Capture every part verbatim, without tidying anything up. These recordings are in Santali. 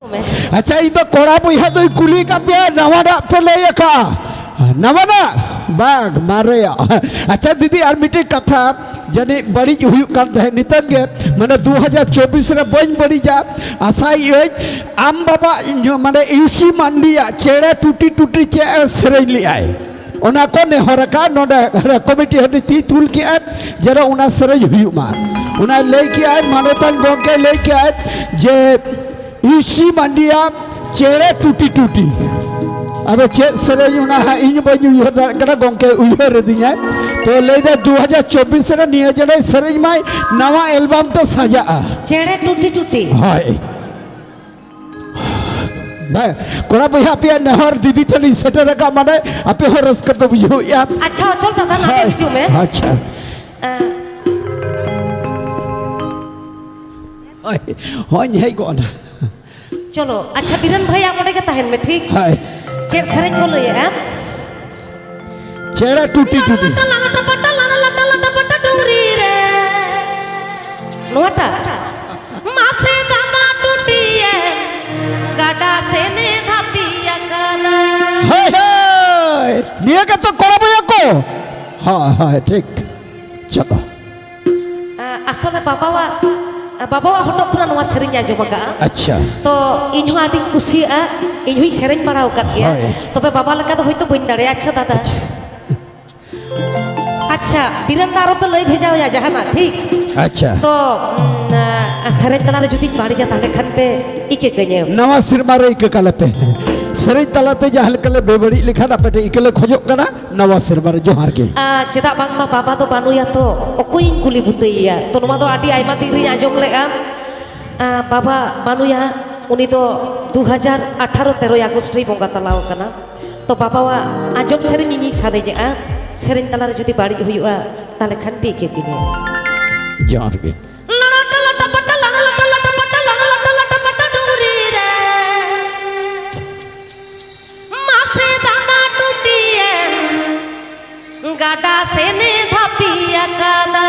ᱟᱪᱪᱷᱟ, ᱤᱧ ᱫᱚ ᱠᱚᱲᱟ ᱵᱚᱭᱦᱟ ᱫᱚᱧ ᱠᱩᱞᱤ ᱠᱟᱫ ᱯᱮᱭᱟ, ᱱᱟᱣᱟᱱᱟᱜ ᱯᱮ ᱞᱟᱹᱭ ᱟᱠᱟᱫᱼᱟ? ᱱᱟᱣᱟᱱᱟᱜ? ᱵᱟᱝ, ᱢᱟᱨᱮᱭᱟᱜ᱾ ᱟᱪᱪᱷᱟ ᱫᱤᱫᱤ, ᱟᱨ ᱢᱤᱫᱴᱮᱡ ᱠᱟᱛᱷᱟ, ᱡᱟᱹᱱᱤᱡ ᱵᱟᱹᱲᱤᱡ ᱦᱩᱭᱩᱜ ᱠᱟᱱ ᱛᱟᱦᱮᱸᱫ, ᱱᱤᱛᱚᱜ ᱜᱮ, ᱢᱟᱱᱮ, ᱫᱩ ᱦᱟᱡᱟᱨ ᱪᱚᱵᱵᱤᱥ ᱨᱮ ᱵᱟᱹᱧ ᱵᱟᱹᱲᱤᱡᱟ, ᱟᱥᱟᱭᱮᱫ ᱟᱹᱧ᱾ ᱟᱢ ᱵᱟᱵᱟ, ᱤᱧ ᱦᱚᱸ, ᱢᱟᱱᱮ, ᱤᱭᱩᱥᱤ ᱢᱟᱱᱰᱤᱭᱟᱜ ᱪᱮᱬᱮ ᱴᱩᱴᱤ ᱴᱩᱴᱤ ᱪᱮᱫ ᱮ ᱥᱮᱨᱮᱧ ᱞᱮᱫᱼᱟᱭ, ᱚᱱᱟ ᱠᱚ ᱱᱮᱦᱚᱨ ᱟᱠᱟᱫ ᱱᱚᱰᱮ ᱠᱚᱢᱤᱴᱤ ᱦᱟᱹᱱᱤ ᱛᱤ ᱛᱩᱞ ᱠᱮᱫᱼᱟᱭ, ᱡᱮᱱᱚ ᱚᱱᱟ ᱥᱮᱨᱮᱧ ᱦᱩᱭᱩᱜ ᱢᱟ᱾ ᱚᱱᱟ ᱞᱟᱹᱭ ᱠᱮᱫᱼᱟᱭ, ᱢᱟᱱᱚᱛᱟᱱ ᱜᱚᱢᱠᱮ ᱞᱟᱹᱭ ᱠᱮᱫᱼᱟᱭ ᱡᱮ ᱤᱭᱩᱥᱤ ᱢᱟᱱᱰᱤᱭᱟ ᱪᱮᱬᱮ ᱴᱩᱴᱤ ᱴᱩᱴᱤ᱾ ᱟᱫᱚ ᱪᱮᱫ ᱥᱮᱨᱮᱧ ᱚᱱᱟ ᱦᱟᱸᱜ ᱤᱧ ᱵᱟᱹᱧ ᱩᱭᱦᱟᱹᱨ ᱫᱟᱲᱮᱭᱟᱜ ᱠᱟᱱᱟ, ᱜᱚᱢᱠᱮ ᱩᱭᱦᱟᱹᱨ ᱟᱹᱫᱤᱧᱟᱭ᱾ ᱛᱚ ᱞᱟᱹᱭᱫᱟ ᱫᱩ ᱦᱟᱡᱟᱨ ᱪᱚᱵᱵᱤᱥ ᱨᱮ ᱱᱤᱭᱟᱹ ᱡᱮᱱᱚᱭ ᱥᱮᱨᱮᱧ ᱢᱟᱭ, ᱱᱟᱣᱟ ᱮᱞᱵᱟᱢ ᱛᱮ ᱥᱟᱡᱟᱜᱼᱟ᱾ ᱪᱮᱬᱮ ᱴᱩᱴᱤ ᱴᱩᱴᱤ᱾ ᱦᱳᱭ᱾ ᱵᱟᱝ, ᱠᱚᱲᱟ ᱵᱚᱭᱦᱟ ᱟᱯᱮᱭᱟᱜ ᱱᱮᱦᱚᱨ ᱫᱤᱫᱤ ᱴᱷᱮᱱ ᱤᱧ ᱥᱮᱴᱮᱨ ᱟᱠᱟᱫ, ᱢᱟᱱᱮ ᱟᱯᱮ ᱦᱚᱸ ᱨᱟᱹᱥᱠᱟᱹ ᱯᱮ ᱵᱩᱡᱷᱟᱹᱣᱮᱫᱼᱟ᱾ ᱟᱪᱪᱷᱟ, ᱚᱪᱚᱞ ᱫᱟᱫᱟ, ᱱᱚᱰᱮ ᱦᱳᱭ, ᱦᱤᱡᱩᱜ ᱢᱮ᱾ ᱟᱪᱪᱷᱟ᱾ ᱮᱸ᱾ ᱦᱳᱭ, ᱦᱳᱭ, ᱦᱮᱡ ᱜᱚᱫ ᱮᱱᱟ᱾ ᱪᱚᱞᱚ, ᱟᱪᱪᱷᱟ, ᱵᱤᱨᱮᱱ ᱵᱷᱟᱹᱭ, ᱟᱢ ᱚᱸᱰᱮ ᱜᱮ ᱛᱟᱦᱮᱱ ᱢᱮ, ᱴᱷᱤᱠ? ᱦᱳᱭ᱾ ᱪᱮᱫ ᱥᱮᱨᱮᱧ ᱠᱚ ᱞᱟᱹᱭᱮᱫᱼᱟ? ᱪᱮᱬᱮ ᱴᱩᱴᱤ ᱴᱩᱴᱤ᱾ ᱞᱟᱴᱟ, ᱞᱟᱴᱟ, ᱯᱟᱴᱟ, ᱞᱟᱴᱟ, ᱞᱟᱴᱟ, ᱯᱟᱴᱟ, ᱰᱩᱝᱨᱤ ᱨᱮ᱾ ᱱᱚᱣᱟᱴᱟᱜ? ᱢᱟᱥᱮ ᱫᱟᱫᱟ ᱴᱩᱴᱤᱭᱮ, ᱜᱟᱰᱟ ᱥᱮᱱᱮ ᱫᱷᱟᱹᱯᱤ ᱟᱠᱟᱱᱟ᱾ ᱦᱳᱭ, ᱦᱳᱭ᱾ ᱱᱤᱭᱟᱹ ᱜᱮᱛᱚ ᱠᱚᱲᱟ ᱵᱚᱭᱦᱟ ᱠᱚ᱾ ᱦᱳᱭ, ᱦᱳᱭ, ᱴᱷᱤᱠ᱾ ᱪᱚᱞᱚ᱾ ᱟ, ᱟᱥᱚᱞᱮ ᱵᱟᱵᱟᱣᱟᱜ, ᱟ, ᱵᱟᱵᱟᱣᱟᱜ ᱦᱚᱴᱚᱜ ᱠᱷᱚᱱᱟᱜ ᱱᱚᱣᱟ ᱥᱮᱨᱮᱧ ᱟᱸᱡᱚᱢ ᱟᱠᱟᱫᱼᱟ᱾ ᱟᱪᱪᱷᱟ᱾ ᱛᱚ, ᱤᱧ ᱦᱚᱸ ᱟᱹᱰᱤᱧ ᱠᱩᱥᱤᱭᱟᱜᱼᱟ, ᱤᱧ ᱦᱚᱸᱧ ᱥᱮᱨᱮᱧ ᱵᱟᱲᱟ ᱟᱠᱟᱫ ᱜᱮᱭᱟ᱾ ᱦᱳᱭ᱾ ᱛᱚᱵᱮ ᱵᱟᱵᱟ ᱞᱮᱠᱟ ᱫᱚ ᱦᱚᱭᱛᱳ ᱵᱟᱹᱧ ᱫᱟᱲᱮᱭᱟᱜᱼᱟ᱾ ᱟᱪᱪᱷᱟ ᱫᱟᱫᱟ᱾ ᱟᱪᱪᱷᱟ᱾ ᱟᱪᱪᱷᱟ, ᱵᱤᱨᱮᱱ ᱫᱟ ᱟᱨᱚ ᱯᱮ ᱞᱟᱹᱭ ᱵᱷᱮᱡᱟᱣᱟᱭᱟ ᱡᱟᱦᱟᱱᱟᱜ, ᱴᱷᱤᱠ? ᱟᱪᱪᱷᱟ᱾ ᱛᱚ, ᱩᱢ, ᱟ, ᱥᱮᱨᱮᱧ ᱛᱟᱞᱟᱨᱮ ᱡᱩᱫᱤᱧ ᱵᱟᱹᱲᱤᱡᱟ, ᱛᱟᱦᱞᱮ ᱠᱷᱟᱱ ᱯᱮ ᱤᱠᱟᱹ ᱠᱟᱹᱧᱟᱹ᱾ ᱱᱟᱣᱟ ᱥᱮᱨᱢᱟ ᱨᱮ ᱤᱠᱟᱹ ᱠᱟᱞᱮ ᱯᱮ᱾ ᱥᱮᱨᱮᱧ ᱛᱟᱞᱟᱛᱮ ᱡᱟᱦᱟᱸ ᱞᱮᱠᱟ ᱞᱮ ᱵᱮᱵᱟᱹᱲᱤᱡ ᱞᱮᱠᱷᱟᱱ ᱟᱯᱮ ᱴᱷᱮᱱ ᱤᱠᱟᱹ ᱞᱮ ᱠᱷᱚᱡᱚᱜ ᱠᱟᱱᱟ᱾ ᱱᱟᱣᱟ ᱥᱮᱨᱢᱟ ᱨᱮ ᱡᱚᱦᱟᱨ ᱜᱮ᱾ ᱟ, ᱪᱮᱫᱟᱜ ᱵᱟᱝᱢᱟ ᱵᱟᱵᱟ ᱫᱚ ᱵᱟᱹᱱᱩᱭᱟ ᱛᱚ, ᱚᱠᱚᱭᱤᱧ ᱠᱩᱞᱤ ᱵᱩᱴᱟᱹᱭᱮᱭᱟ? ᱛᱚ, ᱱᱚᱣᱟ ᱫᱚ ᱟᱹᱰᱤ ᱟᱭᱢᱟ ᱫᱤᱱ ᱨᱤᱧ ᱟᱸᱡᱚᱢ ᱞᱮᱜᱼᱟ᱾ ᱟ, ᱵᱟᱵᱟ ᱵᱟᱹᱱᱩᱭᱟ, ᱩᱱᱤ ᱫᱚ ᱫᱩ ᱦᱟᱡᱟᱨ ᱟᱴᱷᱟᱨᱚ ᱛᱮᱨᱚᱭ ᱟᱜᱚᱥᱴ ᱨᱮᱭ ᱵᱚᱸᱜᱟ ᱛᱟᱞᱟᱣ ᱟᱠᱟᱱᱟ᱾ ᱛᱚ, ᱵᱟᱵᱟᱣᱟᱜ ᱟᱸᱡᱚᱢ ᱥᱮᱨᱮᱧ ᱤᱧᱤᱧ ᱥᱟᱨᱮᱡᱮᱜᱼᱟ᱾ ᱥᱮᱨᱮᱧ ᱛᱟᱞᱟᱨᱮ ᱡᱩᱫᱤ ᱵᱟᱹᱲᱤᱡ ᱦᱩᱭᱩᱜᱼᱟ, ᱛᱟᱦᱞᱮ ᱠᱷᱟᱱ ᱯᱮ ᱤᱠᱟᱹ ᱠᱤᱧᱟᱹ᱾ ᱡᱚᱦᱟᱨ ᱜᱮ᱾ ᱞᱟᱲᱟ ᱴᱟᱞᱟ ᱴᱟᱯᱟᱴᱟ, ᱞᱟᱲᱟ ᱞᱟᱴᱟ ᱞᱟᱴᱟ ᱯᱟᱴᱟ, ᱞᱟᱲᱟ ᱞᱟᱴᱟ ᱞᱟᱴᱟ ᱯᱟᱴᱟ ᱰᱩᱝᱨᱤ ᱨᱮ᱾ ᱢᱟᱥᱮ ᱫᱟᱫᱟ ᱴᱩᱴᱤᱭᱮ, ᱜᱟᱰᱟ ᱥᱮᱱᱮ ᱫᱷᱟᱹᱯᱤ ᱟᱠᱟᱫᱟ᱾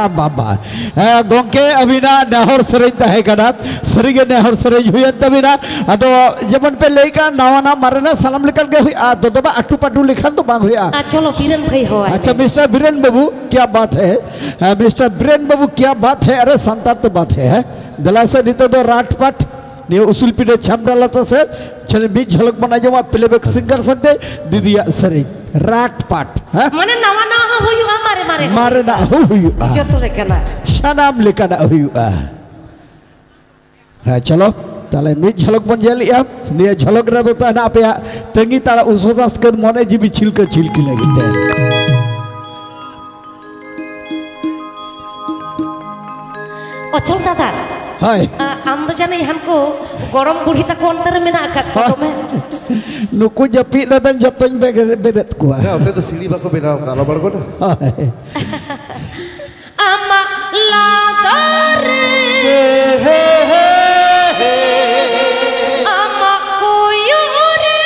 ᱵᱟᱵᱟ᱾ ᱦᱮᱸ, ᱜᱚᱝᱠᱮ, ᱟᱹᱵᱤᱱᱟᱜ ᱱᱮᱦᱚᱨ ᱥᱮᱨᱮᱧ ᱛᱟᱦᱮᱸ ᱠᱟᱱᱟ, ᱥᱟᱹᱨᱤᱜᱮ ᱱᱮᱦᱚᱨ ᱥᱮᱨᱮᱧ ᱦᱩᱭᱮᱱ ᱛᱟᱹᱵᱤᱱᱟ᱾ ᱟᱫᱚ ᱡᱮᱢᱚᱱ ᱯᱮ ᱞᱟᱹᱭ ᱠᱟᱜ, ᱱᱟᱣᱟ ᱱᱟᱜ ᱢᱟᱨᱮᱱᱟᱜ ᱥᱟᱱᱟᱢ ᱞᱮᱠᱟᱱ ᱜᱮ ᱦᱩᱭᱩᱜᱼᱟ, ᱫᱚᱫᱚᱵᱟ ᱟᱴᱩ ᱯᱟᱴᱩ ᱞᱮᱠᱷᱟᱱ ᱫᱚ ᱵᱟᱝ ᱦᱩᱭᱩᱜᱼᱟ᱾ ᱟᱨ ᱪᱚᱞᱚ, ᱵᱤᱨᱮᱱ ᱵᱷᱟᱹᱭ ᱦᱚᱦᱚ ᱟᱭ ᱟᱪᱪᱷᱟ, ᱢᱮ᱾ ᱢᱤᱥᱴᱟᱨ ᱵᱤᱨᱮᱱ ᱵᱟᱹᱵᱩ, ᱠᱭᱟ ᱵᱟᱛ ᱦᱮ? ᱦᱮᱸ, ᱢᱤᱥᱴᱟᱨ ᱵᱤᱨᱮᱱ ᱵᱟᱹᱵᱩ, ᱠᱭᱟ ᱵᱟᱛ ᱦᱮ? ᱟᱨᱮ ᱥᱟᱱᱛᱟᱲ ᱛᱮ ᱵᱟᱛ ᱦᱮ, ᱦᱮᱸ? ᱫᱮᱞᱟ ᱥᱮ, ᱱᱤᱛᱚᱜ ᱫᱚ ᱨᱟᱴ ᱯᱟᱴ ᱱᱤᱭᱟᱹ ᱩᱥᱩᱞ ᱯᱤᱸᱰᱟᱹ ᱪᱷᱟᱢᱰᱟ ᱞᱟᱛᱟᱨ ᱥᱮᱫ ᱪᱷᱟᱹᱱᱤ ᱢᱤᱫ ᱡᱷᱚᱞᱚᱠ ᱵᱚᱱ ᱟᱸᱡᱚᱢᱟ, playback singer ᱥᱟᱶᱛᱮ ᱫᱤᱫᱤᱭᱟᱜ ᱥᱮᱨᱮᱧ ᱨᱟᱴ ᱯᱟᱴ, ᱦᱮᱸ? ᱢᱟᱱᱮ ᱱᱟᱣᱟ ᱱᱟᱣᱟ ᱦᱚᱸ ᱦᱩᱭᱩᱜᱼᱟ, ᱢᱟᱨᱮ ᱢᱟᱨᱮ ᱦᱚᱸ᱾ ᱢᱟᱨᱮᱱᱟᱜ ᱦᱚᱸ ᱦᱩᱭᱩᱜᱼᱟ᱾ ᱡᱚᱛᱚ ᱞᱮᱠᱟᱱᱟᱜ᱾ ᱥᱟᱱᱟᱢ ᱞᱮᱠᱟᱱᱟᱜ ᱦᱩᱭᱩᱜᱼᱟ᱾ ᱦᱮᱸ, ᱪᱚᱞᱚ, ᱛᱟᱦᱞᱮ ᱢᱤᱫ ᱡᱷᱚᱞᱚᱠ ᱵᱚᱱ ᱧᱮᱞᱮᱜᱼᱟ᱾ ᱱᱤᱭᱟᱹ ᱡᱷᱚᱞᱚᱠ ᱨᱮᱫᱚ ᱛᱟᱦᱮᱱᱟ ᱟᱯᱮᱭᱟᱜ ᱛᱟᱺᱜᱤ ᱛᱟᱲᱟ ᱩᱥᱟᱹᱫ ᱟᱥᱠᱟᱹᱨ ᱢᱚᱱᱮ ᱡᱤᱣᱤ ᱪᱷᱤᱞᱠᱟᱹ ᱪᱷᱤᱞᱠᱤ ᱞᱟᱹᱜᱤᱫ ᱛᱮ᱾ ᱚᱪᱚᱞ ᱫᱟᱫᱟ, ᱦᱳᱭ᱾ ᱟ-, ᱟᱢ ᱫᱚ ᱡᱟᱹᱱᱤᱡ ᱦᱟᱱᱠᱩ ᱜᱚᱲᱚᱢ ᱵᱩᱲᱦᱤ ᱛᱟᱠᱚ ᱚᱱᱛᱮ ᱨᱮ ᱢᱮᱱᱟᱜ ᱟᱠᱟᱫ ᱠᱚᱣᱟ ᱦᱳᱭ᱾ ᱫᱚᱢᱮ᱾ ᱱᱩᱠᱩ ᱡᱟᱹᱯᱤᱫ ᱨᱮᱵᱮᱱ ᱡᱚᱛᱚᱧ ᱵᱮᱨᱮᱫ, ᱵᱮᱨᱮᱫ ᱠᱚᱣᱟ᱾ ᱦᱮᱸ, ᱚᱱᱛᱮ ᱫᱚ ᱥᱤᱲᱤ ᱵᱟᱠᱚ ᱵᱮᱱᱟᱣ ᱟᱠᱟᱫ, ᱟᱞᱚᱢ ᱟᱬᱜᱚᱱᱟ᱾ ᱦᱳᱭ᱾ ᱟᱢᱟᱜ ᱞᱟᱸᱫᱟ ᱨᱮ, ᱟᱢᱟᱜ ᱠᱚᱭᱚᱜ ᱨᱮ,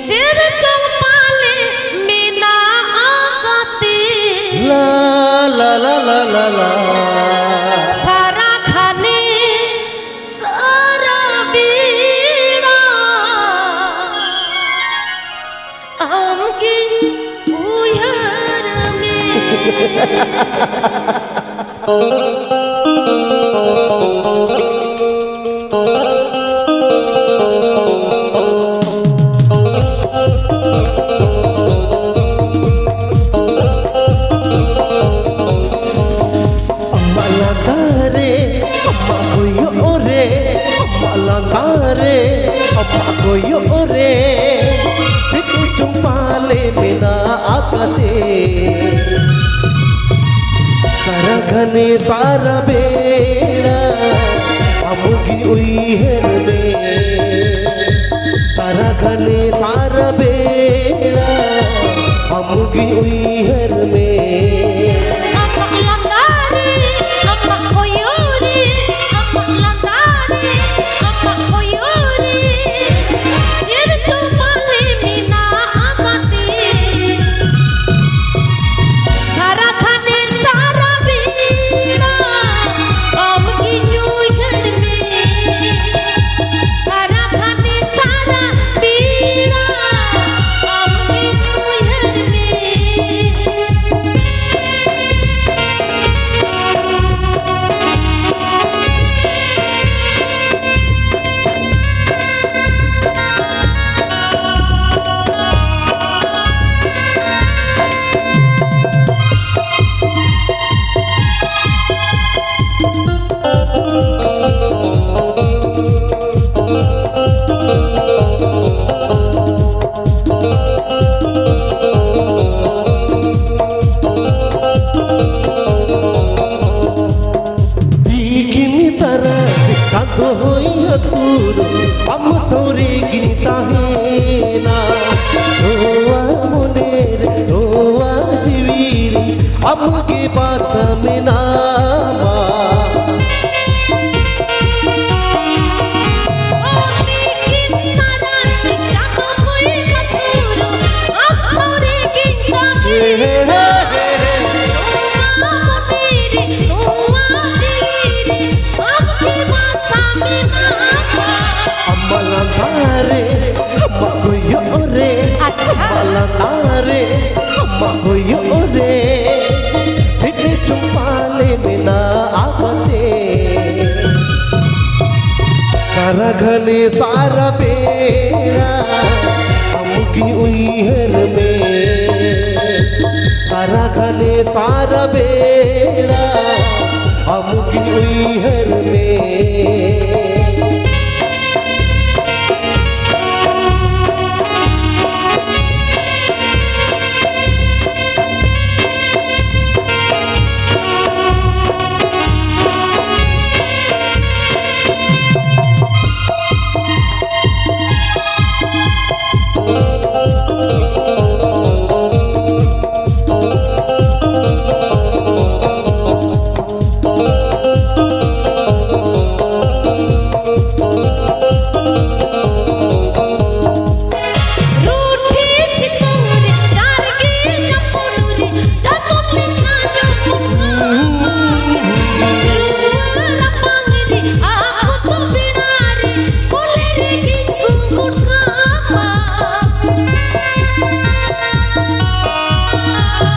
ᱪᱮᱫ ᱪᱚᱝ ᱯᱟᱞᱮ ᱢᱮᱱᱟᱜ ᱟᱠᱟᱫᱮ᱾ ᱞᱟ, ᱞᱟ, ᱞᱟ, ᱞᱟ, ᱞᱟ, ᱞᱟ᱾ ᱥᱟᱨᱟ ᱜᱷᱟᱱᱮ ᱥᱟᱨᱟ ᱵᱮᱲᱟ ᱟᱢᱜᱮᱧ ᱩᱭᱦᱟᱹᱨ ᱢᱮ᱾ ᱟᱢᱟᱜ ᱞᱟᱸᱫᱟ ᱨᱮ, ᱟᱢᱟᱜ ᱠᱚᱭᱚᱜ ᱨᱮ, ᱟᱢᱟᱜ ᱞᱟᱸᱫᱟ ᱨᱮ, ᱟᱢᱟᱜ ᱠᱚᱭᱚᱜ ᱨᱮ, ᱪᱮᱫ ᱪᱚᱝ ᱯᱟᱞᱮ ᱢᱮᱱᱟᱜ ᱟᱠᱟᱫᱮ᱾ ᱥᱟᱨᱟ ᱜᱷᱟᱱᱮ ᱥᱟᱨᱟ ᱵᱮᱲᱟ ᱟᱢᱜᱮ ᱩᱭᱦᱟᱹᱨ ᱢᱮ᱾ ᱥᱟᱨᱟ ᱜᱷᱟᱱᱮ ᱥᱟᱨᱟ ᱵᱮᱲᱟ ᱟᱢᱜᱮ ᱩᱭᱦᱟᱹᱨ ᱢᱮ᱾ ᱟᱢᱟᱜ ᱞᱟᱸᱫᱟ ᱨᱮ, ᱟᱢᱟᱜ ᱠᱚᱭᱚᱜ ᱨᱮ, ᱟᱢᱟᱜ ᱞᱟᱸᱫᱟ ᱨᱮ, ᱟᱢᱟᱜ ᱠᱚᱭᱚᱜ ᱨᱮ, ᱪᱮᱫ ᱪᱚ ᱯᱟᱞᱮ ᱢᱮᱱᱟᱜ ᱟᱠᱟᱫᱮ᱾ ᱦᱳᱭ ᱦᱟᱹᱥᱩᱨ ᱟᱢ ᱥᱟᱶ ᱨᱮᱜᱤᱧ ᱛᱟᱦᱮᱱᱟ᱾ ᱱᱚᱣᱟ ᱢᱚᱱᱮ ᱨᱮ, ᱱᱚᱣᱟ ᱡᱤᱣᱤ ᱨᱮ ᱟᱢ ᱜᱮ ᱵᱟᱥᱟ ᱢᱮᱱᱟᱢᱟ᱾ ᱟᱢᱟᱜ ᱞᱟᱸᱫᱟ ᱨᱮ, ᱟᱢᱟᱜ ᱠᱚᱭᱚᱜ ᱨᱮ, ᱟᱪᱪᱷᱟ᱾ ᱟᱢᱟᱜ ᱞᱟᱸᱫᱟ ᱨᱮ, ᱟᱢᱟᱜ ᱠᱚᱭᱚᱜ ᱨᱮ, ᱪᱮᱫ ᱪᱚᱝ ᱯᱟᱞᱮ ᱢᱮᱱᱟᱜ ᱟᱠᱟᱫ ᱛᱮ᱾ ᱥᱟᱨᱟ ᱜᱷᱟᱱᱮ ᱥᱟᱨᱟ ᱵᱮᱲᱟ ᱟᱢ ᱜᱤᱧ ᱩᱭᱦᱟᱹᱨ ᱢᱮ᱾ ᱥᱟᱨᱟ ᱜᱷᱟᱱᱮ ᱥᱟᱨᱟ ᱵᱮᱲᱟ ᱟᱢ ᱜᱤᱧ ᱩᱭᱦᱟᱹᱨ ᱢᱮ᱾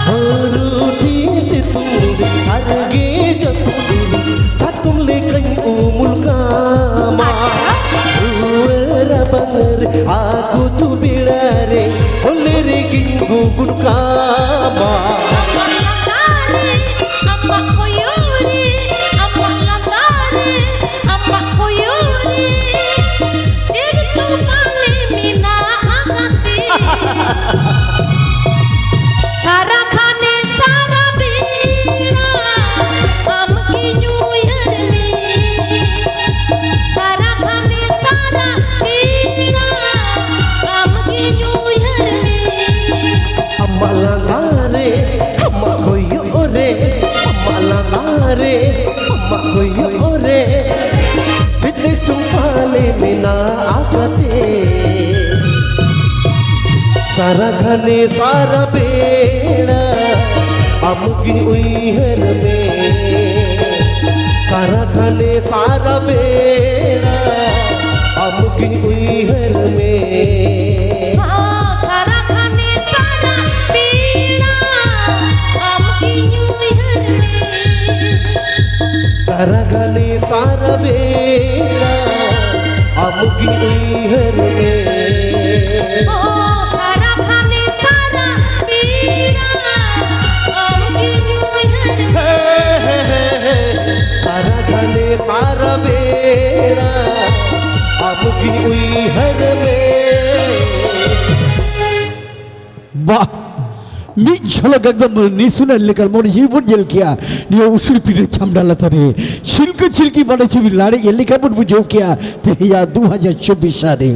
ᱦᱩᱨᱩᱴᱤ ᱥᱤᱛᱩᱝ ᱟᱨᱜᱮ ᱡᱟᱹᱯᱩᱫ, ᱦᱟᱛᱚᱢ ᱞᱮᱠᱟᱧ ᱩᱢᱩᱞ ᱠᱟᱢᱟ᱾ ᱨᱩᱣᱟᱹ ᱨᱟᱵᱟᱝ ᱨᱮ ᱟᱹᱜᱩ ᱛᱩ ᱵᱮᱲᱟ ᱨᱮ, ᱦᱚᱞᱮ ᱨᱮᱜᱮᱧ ᱜᱩᱜᱩᱲ ᱠᱟᱢᱟ᱾ ᱟᱢᱟᱜ ᱠᱚᱭᱚᱜ ᱨᱮ, ᱟᱢᱟᱜ ᱞᱟᱸᱫᱟ ᱨᱮ, ᱟᱢᱟᱜ ᱠᱚᱭᱚᱜ ᱨᱮ, ᱪᱮᱫ ᱪᱚ ᱯᱟᱞᱮ ᱢᱮᱱᱟᱜ ᱟᱠᱟᱫᱮ᱾ ᱥᱟᱨᱟ ᱜᱷᱟᱱᱮ ᱥᱟᱨᱟ ᱵᱮᱲᱟ ᱟᱢ ᱜᱮᱧ ᱩᱭᱦᱟᱹᱨ ᱢᱮ᱾ ᱜᱷᱟᱱᱮ ᱥᱟᱨᱟ ᱵᱮᱲᱟ ᱟᱢᱜᱮ ᱩᱭᱦᱟᱹᱨ ᱢᱮ, ᱥᱟᱨᱟ ᱜᱷᱟᱱᱮ ᱥᱟᱨᱟ ᱵᱮᱲᱟ ᱟᱢᱜᱮ ᱩᱭᱦᱟᱹᱨ ᱢᱮ᱾ ᱥᱟᱨᱟ ᱜᱷᱟᱱᱮ ᱥᱟᱨᱟ ᱵᱮᱲᱟ ᱟᱢᱜᱮ ᱩᱭᱦᱟᱹᱨ ᱢᱮ᱾ ᱥᱟᱨᱟ ᱜᱷᱟᱱᱮ ᱥᱟᱨᱟ ᱵᱮᱲᱟ ᱟᱢᱜᱮ ᱩᱭᱦᱟᱹᱨ ᱢᱮ᱾ ᱚ, ᱥᱟᱨᱟ ᱜᱷᱟᱱᱮ ᱥᱟᱨᱟ ᱵᱮᱲᱟ ᱟᱢᱜᱮ ᱩᱭᱦᱟᱹᱨ ᱢᱮ᱾ ᱦᱮ, ᱦᱮ, ᱦᱮ, ᱦᱮ᱾ ᱥᱟᱨᱟ ᱜᱷᱟᱱᱮ ᱥᱟᱨᱟ ᱵᱮᱲᱟ ᱟᱢᱜᱮ ᱩᱭᱦᱟᱹᱨ ᱢᱮ᱾ ᱵᱟᱦ! ᱢᱤᱫ ᱡᱷᱚᱞᱚᱠ ᱮᱠᱫᱚᱢ ᱱᱤᱥᱩᱱ ᱞᱮᱠᱟ ᱢᱚᱱᱮ ᱡᱤᱣᱤ ᱵᱚᱱ ᱧᱮᱞ ᱠᱮᱜᱼᱟ᱾ ᱱᱤᱭᱟᱹ ᱩᱥᱩᱞ ᱯᱤᱸᱰᱟᱹ ᱪᱷᱟᱢᱰᱟ ᱞᱟᱛᱟᱨ ᱨᱮ ᱪᱷᱤᱞᱠᱟᱹ ᱪᱷᱤᱞᱠᱤ ᱢᱚᱱᱮ ᱡᱤᱣᱤ ᱞᱟᱲᱮᱡ ᱞᱮᱠᱟ ᱵᱚᱱ ᱵᱩᱡᱷᱟᱹᱣ ᱠᱮᱜᱼᱟ᱾ ᱛᱮᱦᱮᱧᱟᱜ ᱫᱩ ᱦᱟᱡᱟᱨ ᱪᱚᱵᱵᱤᱥ ᱥᱟᱞ ᱨᱮ